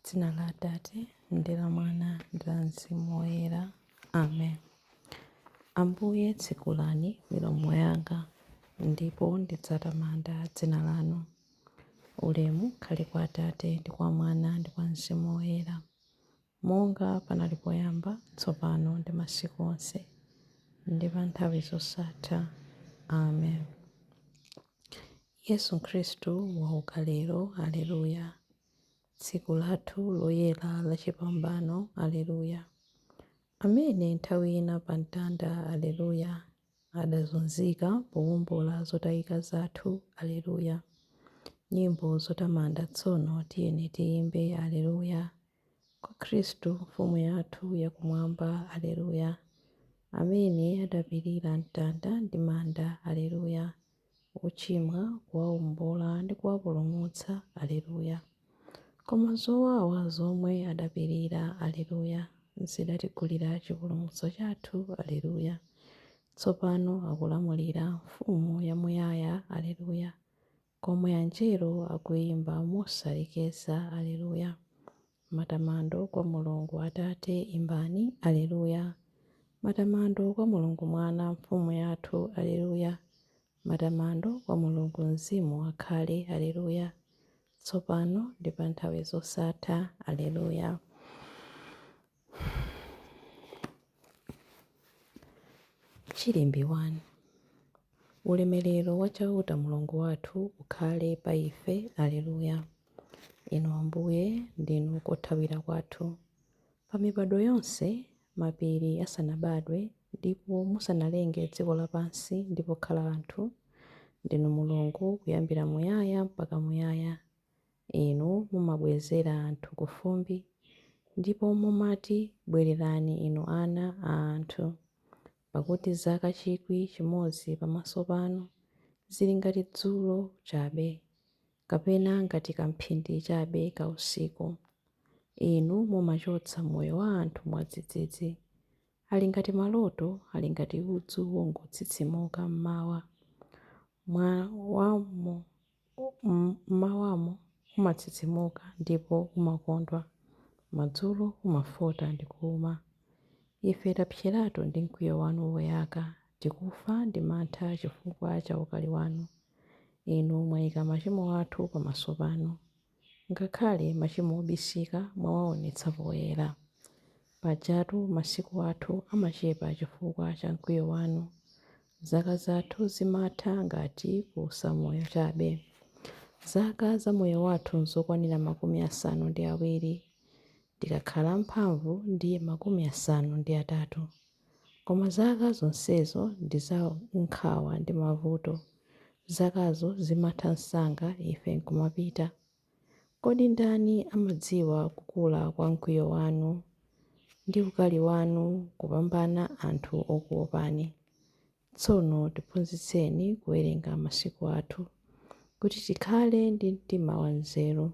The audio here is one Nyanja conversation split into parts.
Dzina la Atate, ndi la Mwana, ndi la Mzimu Woyera. Amen. Ambuye tsekulani milomo yanga, ndipo ndidzatamanda dzina lanu. Ulemu ukhale kwa Atate, ndi kwa Mwana, ndi kwa Mzimu Woyera, monga panali poyamba, tsopano ndi masiku onse, ndi pa nthawi zosatha. Amen. Yesu Khristu wauka lero, Alleluya. Tsiku lathu loyera lachipambano, Alleluya. Amene nthawi ina pa mtanda, Alleluya, adazunzika powombola zotayika zathu, Alleluya. Nyimbo zotamanda tsono tiyeni tiyimbe, Alleluya. Kwa Khristu Mfumu yathu yakumwamba, Alleluya. Amene adapirira mtanda ndi manda, Alleluya. Ochimwa kuwaombola ndi kuwapulumutsa, Alleluya. Koma zowawa zomwe adapirira, Alleluya, zidatigulira chipulumutso chathu, Alleluya. Tsopano akulamulira Mfumu yamuyaya, Alleluya, komwe anjelo akuyimba mosalekeza, Alleluya. Matamando kwa Mulungu Atate, imbani, Alleluya. Matamando kwa Mulungu Mwana, Mfumu yathu, Alleluya. Matamando kwa Mulungu Mzimu akhale, Alleluya. Tsopano ndi pa nthawi zosatha, Alleluya. Chilimbi 1. Ulemerero wa Chauta Mulungu wathu ukhale pa ife, Alleluya. Inu Ambuye ndinu kothawira kwathu. Pa mibadwo yonse, mapiri asanabadwe ndipo musanalenge dziko lapansi ndi pokhala anthu, ndinu Mulungu kuyambira muyaya mpaka muyaya. Inu mumabwezera anthu ku fumbi, ndipo mumati, Bwererani inu ana a anthu. Pakuti zaka 1,000 pamaso panu zili ngati dzulo chabe, kapena ngati kamphindi chabe ka usiku. Inu mumachotsa moyo wa anthu mwadzidzidzi. Ali ngati maloto, ali ngati udzu wongotsitsimuka m'mawa. M'mawamo umatsitsimuka ndipo umakondwa, madzulo umafota ndi kuuma. Ife tapseratu ndi mkwiyo wanu woyaka, tikufa ndi mantha chifukwa cha ukali wanu. Inu mwayika machimo athu pamaso panu. Ngakhale machimo obisika mwawaonetsa poyera. Pajatu masiku athu amachepa chifukwa cha mkwiyo wanu. Zaka zathu zimatha ngati kuusa moyo chabe. Zaka za moyo wathu n'zokwanira 70, tikakhala amphamvu ndiye 80. Koma zaka zonsezo ndi za nkhawa ndi mavuto. Zakazo zimatha msanga ife nkumapita. Kodi ndani amadziwa kukula kwa mkwiyo wanu ndi ukali wanu kupambana anthu okuwopani? Tsono tiphunzitseni kuwerenga masiku athu, kuti tikhale ndi mtima wanzeru.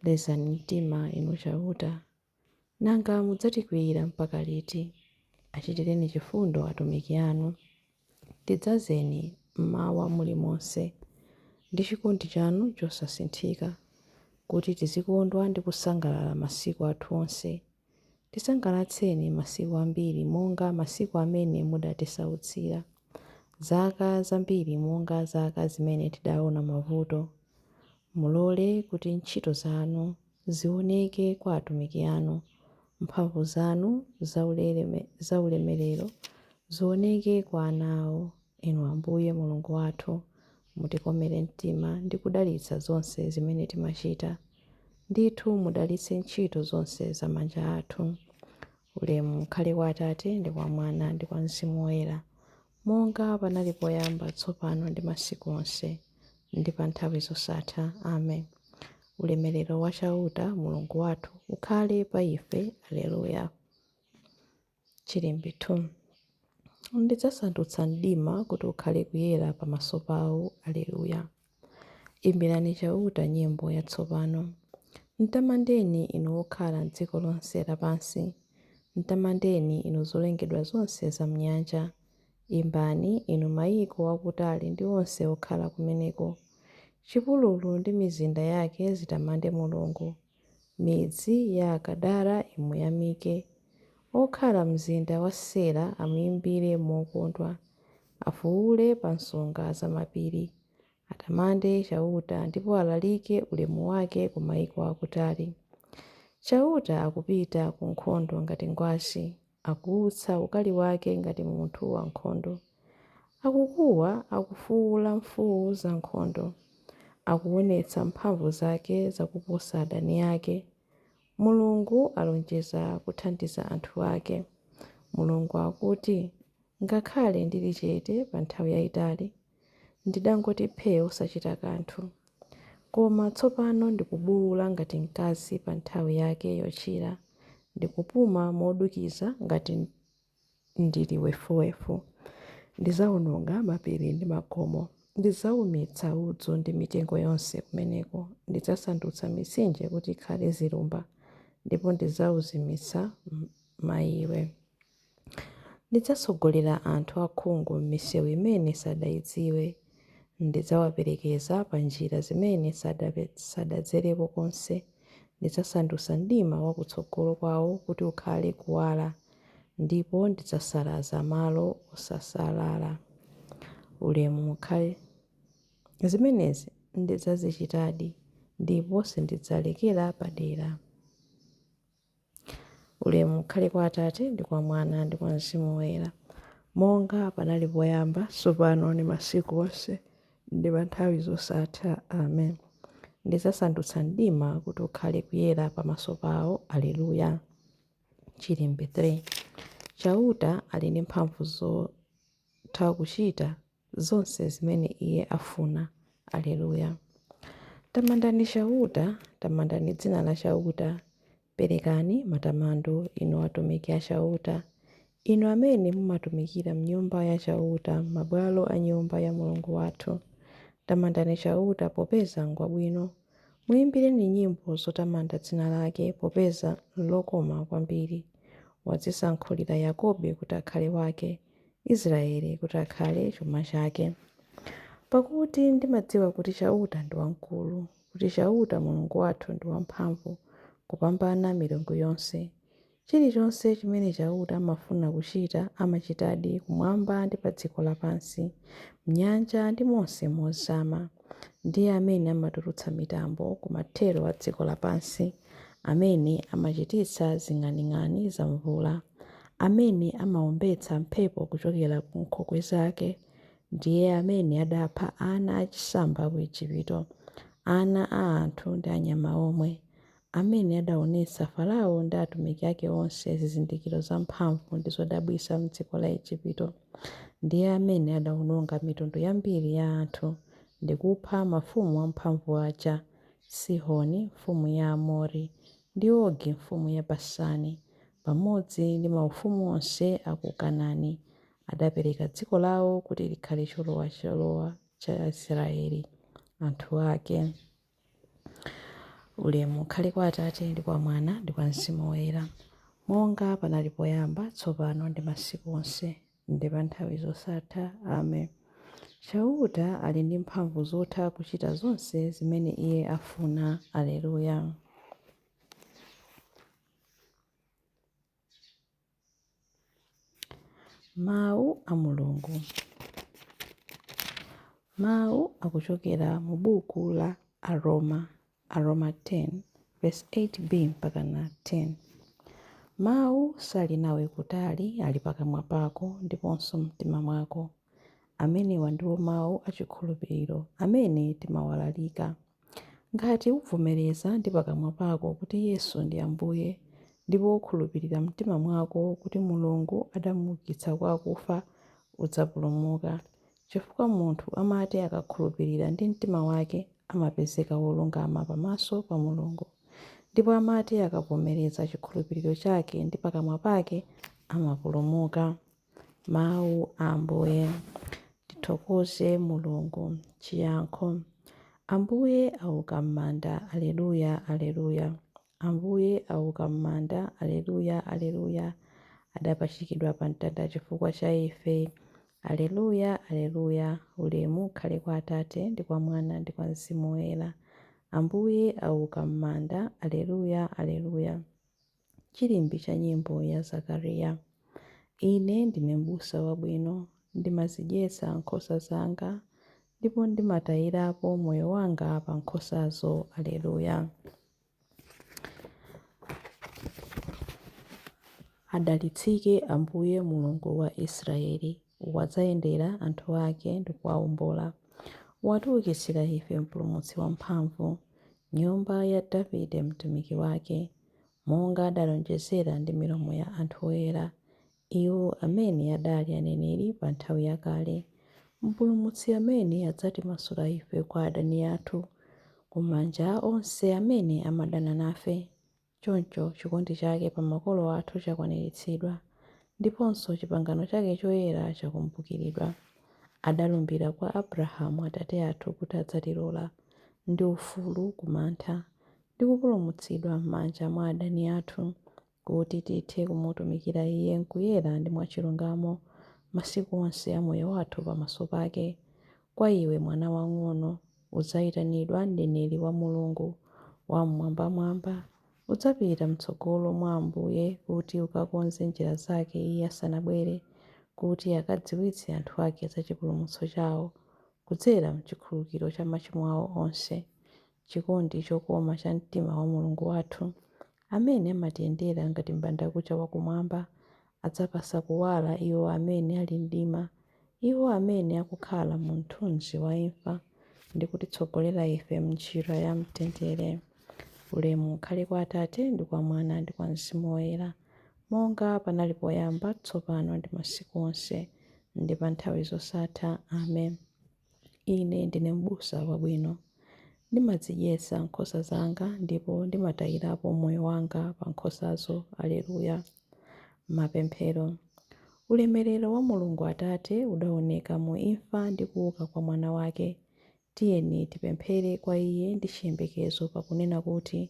Lezani mtima, Inu Chauta. Nanga mudzatikwiyira mpaka liti? Achitireni chifundo atumiki anu. Tidzazeni m'mawa mulimonse ndi chikondi chanu chosasinthika, kuti tizikondwa ndi kusangalala masiku athu onse. Tisangalatseni masiku ambiri monga masiku amene mudatisautsira, zaka zambiri monga zaka zimene tidaona mavuto. Mulole kuti ntchito zanu zioneke kwa atumiki anu, mphamvu zanu zaulemerero zioneke kwa ana awo. Inu Ambuye Mulungu wathu, mutikomere mtima ndi kudalitsa zonse zimene timachita. Ndithu mudalitse ntchito zonse za manja athu. Ulemu ukhale kwa Atate ndi kwa Mwana ndi kwa Mzimu Woyera, monga panali poyamba, tsopano ndi masiku onse, ndi pa nthawi zosatha. Amen. Ulemerero wa Chauta Mulungu wathu ukhale pa ife. Alleluya. Chilimbi 2. Ndidzasandutsa mdima kuti ukhale kuyera pamaso pawo. Alleluya. Imbirani Chauta nyimbo yatsopano. Mtamandeni inu okhala m'dziko lonse lapansi. Mtamandeni inu zolengedwa zonse za m'nyanja. Imbani, inu mayiko akutali ndi onse okhala kumeneko. Chipululu ndi mizinda yake zitamande Mulungu. Midzi ya Akedara imuyamike. Okhala m'mzinda wa Sela amuyimbire mokondwa, afuwule pa nsonga za mapiri. Atamande Chauta ndipo alalike ulemu wake ku mayiko akutali. Chauta akupita ku nkhondo ngati ngwazi, akuwutsa ukali wake ngati munthu wankhondo. Akukuwa, akufuwula mfuwu za nkhondo, akuonetsa mphamvu zake zakuposa adani ake. Mulungu alonjeza kuthandiza anthu ake. Mulungu akuti, ngakhale ndili chete pa nthawi yayitali, ndidangoti phee osachita kanthu. Koma tsopano ndikubuwula ngati mkazi pa nthawi yake yochira, ndikupuma modukiza ngati ndili wefuwefu. Ndizawononga mapiri ndi magomo, ndidzawumitsa udzu ndi mitengo yonse kumeneko, ndidzasandutsa mitsinje kuti ikhale zilumba, ndipo ndidzawuzimitsa mayiwe. Ndidzatsogolera anthu akhungu m'misewu imene sadayidziwe, ndidzawaperekeza pa njira zimene sadadzerepo konse. Ndidzasandutsa mdima wakutsogolo kwawo kuti ukhale kuwala, ndipo ndidzasalaza malo osasalala. Ulemu ukhale. Zimenezi ndidzazichitadi, ndipo sindidzalekera padera. Ulemu ukhale kwa Atate ndi kwa Mwana ndi kwa Mzimu Woyera, monga panali poyamba, tsopano ndi masiku onse, ndi pa nthawi zosatha. Amen. Ndidzasandutsa mdima kuti ukhale kuyera pamaso pawo. Aleluya. Chilimbi 3. Chauta ali ndi mphamvu zotha kuchita zonse zimene Iye afuna. Aleluya. Tamandani Chauta, tamandani dzina la Chauta. Perekani matamando inu atumiki a Chauta, inu amene mumatumikira m'nyumba ya Chauta, m'mabwalo a nyumba ya Mulungu wathu. Tamandani Chauta popeza ngwabwino. Muyimbireni nyimbo zotamanda dzina lake popeza n'lokoma kwambiri. Wadzisankhulira Yakobo kuti akhale wake, Israeli kuti akhale chuma chake. Pakuti ndimadziwa kuti Chauta ndi wamkulu, kuti Chauta Mulungu wathu ndi wamphamvu kupambana milungu yonse. Chilichonse chimene Chauta amafuna kuchita amachitadi kumwamba ndi pa dziko lapansi, m'nyanja ndi monse mozama. Ndiye amene amatulutsa mitambo ku mathero a dziko lapansi, amene amachititsa zing'aning'ani za mvula, amene amawombetsa mphepo kuchokera ku nkhokwe zake. Ndiye amene adapha ana achisamba a ku Igupto, ana a anthu ndi anyama omwe, amene adaonetsa Farao ndi atumiki ake onse zizindikiro zamphamvu ndi zodabwitsa m'dziko la Igupto. Ndiye amene adawononga mitundu yambiri ya anthu ndi kupha mafumu amphamvu aja, Sihoni mfumu ya Aamori ndi Ogi mfumu ya Basani, pamodzi ndi maufumu onse a ku Kanaani. Adapereka dziko lawo kuti likhale cholowa cha Israeli, anthu ake. Ulemu ukhale kwa Atate ndi kwa Mwana ndi kwa Mzimu Woyera, monga panali poyamba, tsopano ndi masiku onse, ndi pa nthawi zosatha. Amen. Chauta ali ndi mphamvu zotha kuchita zonse zimene Iye afuna. Aleluya. Mawu a Mulungu. Mawu akuchokera mu buku la Aroma, Aroma 10, verse 8b mpaka na 10. Mawu sali nawe kutali, ali pakamwa pako ndiponso mtima mwako. Amenewa ndiwo mawu achikhulupiriro amene timawalalika. Ngati uvomereza ndi pakamwa pako kuti Yesu ndi Ambuye, ndipo ukhulupirira mtima mwako kuti Mulungu adamuukitsa kwa akufa, udzapulumuka. Chifukwa munthu amati akakhulupirira ndi mtima wake amapezeka wolungama pamaso pa Mulungu, ndipo amati akavomereza chikhulupiriro chake ndi pakamwa pake amapulumuka. Mawu a Ambuye. Tithokoze Mulungu. Chiyankho. Ambuye auka m'manda, Aleluya, Aleluya. Ambuye auka m'manda, Aleluya, Aleluya. Adapachikidwa pa mtanda chifukwa cha ife. Aleluya, Aleluya. Ulemu ukhale kwa Atate ndi kwa Mwana ndi kwa Mzimu Woyera. Ambuye auka m'manda, Alleluya, Alleluya. Chilimbi cha nyimbo ya Zakariya. Ine ndine m'busa wabwino, ndimazidyetsa nkhosa zanga, ndipo ndimatayirapo moyo wanga pa nkhosazo. Alleluya. Adalitsike Ambuye Mulungu wa Israeli, wadzayendera anthu ake ndi kuwawombola. Watiukitsira ife mpulumutsi wamphamvu, nyumba ya Davide mtumiki wake, monga adalonjezera ndi milomo ya anthu oyera, iwo amene adali aneneri pa nthawi yakale. Mpulumutsi amene adzatimasula ife kwa adani athu, kumanja a onse amene amadana nafe. Choncho chikondi chake pa makolo athu chakwaniritsidwa, ndiponso chipangano chake choyera chakumbukiridwa. Adalumbira kwa Abrahamu atate athu kuti adzatilola ndi ufulu kumantha, ndi kupulumutsidwa m'manja mwa adani athu, kuti tithe kumutumikira Iye m'kuyera ndi mwachilungamo masiku onse a moyo wathu pamaso pake. Kwa iwe mwana wang'ono, udzayitanidwa mneneri wa Mulungu Wam'mwambamwamba. Udzapita m'tsogolo mwa Ambuye kuti ukakonze njira zake Iye asanabwere, kuti akadziwitse anthu ake za chipulumutso chawo, kudzera m'chikhululukiro cha machimo awo onse. Chikondi chokoma cha mtima wa Mulungu wathu, amene amatiyendera ngati m'bandakucha wakumwamba, adzapasa kuwala iwo amene ali mdima, iwo amene akukhala mu mthunzi wa imfa, ndi kutitsogolera ife m'njira ya mtendere. Ulemu ukhale kwa Atate ndi kwa Mwana ndi kwa Mzimu Woyera, monga panali poyamba, tsopano ndi masiku onse, ndi pa nthawi zosatha. Amen. Ine ndine m'busa wabwino. Ndimazidyetsa nkhosa zanga ndipo ndimatayirapo moyo wanga pa nkhosazo. Alleluya. Mapemphero. Ulemerero wa Mulungu Atate udaoneka mu imfa ndi kuuka kwa Mwana wake. Tiyeni tipemphere kwa Iye ndi chiyembekezo pakunena kuti,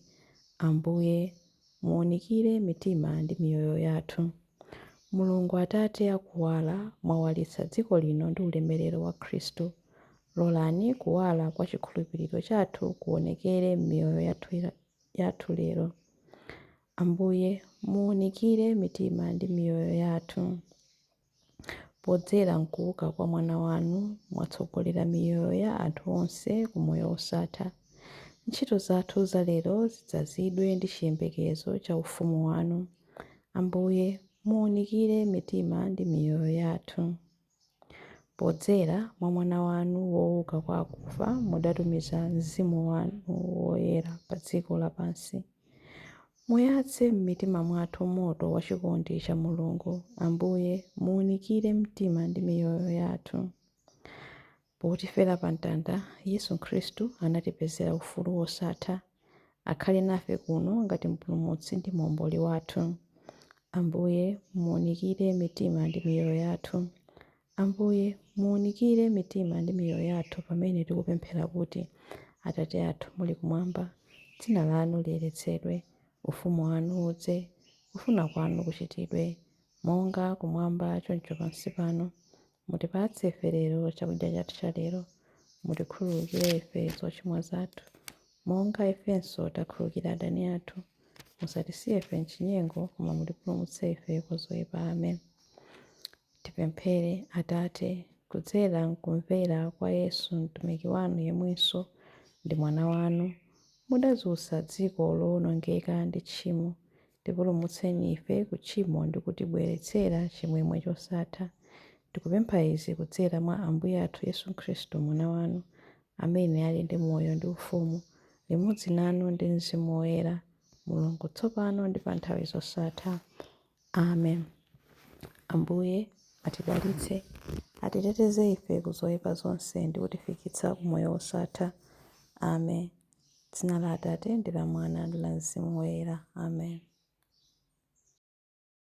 Ambuye, muwunikire mitima ndi miyoyo yathu. Mulungu Atate akuwala, mwawalitsa dziko lino ndi ulemerero wa Khristu. Lolani kuwala kwa chikhulupiriro chathu kuonekere m'miyoyo yathu lero. Ambuye, muwunikire mitima ndi miyoyo yathu. Podzera m'kuuka kwa Mwana wanu, mwatsogolera miyoyo ya anthu onse ku moyo wosatha. Ntchito zathu zalero zidzazidwe ndi chiyembekezo cha ufumu wanu. Ambuye, muwunikire mitima ndi miyoyo yathu. Podzera mwa Mwana wanu wouka kwa akufa, mudatumiza Mzimu wanu Woyera pa dziko lapansi. Muyatse m'mitima mwathu moto wa chikondi cha Mulungu. Ambuye, muwunikire mitima ndi miyoyo yathu. Potifera pa mtanda, Yesu Khristu anatipezera ufulu wosatha. Akhale nafe kuno ngati mpulumutsi ndi muomboli wathu. Ambuye, muwunikire mitima ndi miyoyo yathu. Ambuye, muwunikire mitima ndi miyoyo yathu pamene tikupemphera kuti, Atate athu muli kumwamba, dzina lanu liyeretsedwe, ufumu wanu udze, kufuna kwanu kuchitidwe, monga kumwamba choncho pansi pano. Mutipatse ife lero chakudya chathu cha lero. Mutikhululukire ife zochimwa zathu, monga ifenso takhululukira adani athu. Musatisiye ife m'chinyengo, koma mutipulumutse ife kwa zoyipa. Amen. Tipemphere. Atate, kudzera mkumvera kwa Yesu mtumiki wanu yemwenso ndi mwana wanu, mudadzutsa dziko lowonongeka ndi tchimo. Tipulumutseni ife ku tchimo ndi kutibweretsera chimwemwe chosatha. Tikupempha izi kudzera mwa Ambuye athu Yesu Khristu mwana wanu, amene ali ndi moyo ndi ufumu, limodzi nanu ndi Mzimu Woyera, Mulungu tsopano ndi pa nthawi zosatha. Amen. Ambuye atidalitse, atiteteze ife ku zoyipa zonse ndi kutifikitsa ku moyo wosatha. Amen. Dzina la Atate ndi la Mwana ndi la Mzimu Woyera. Amen.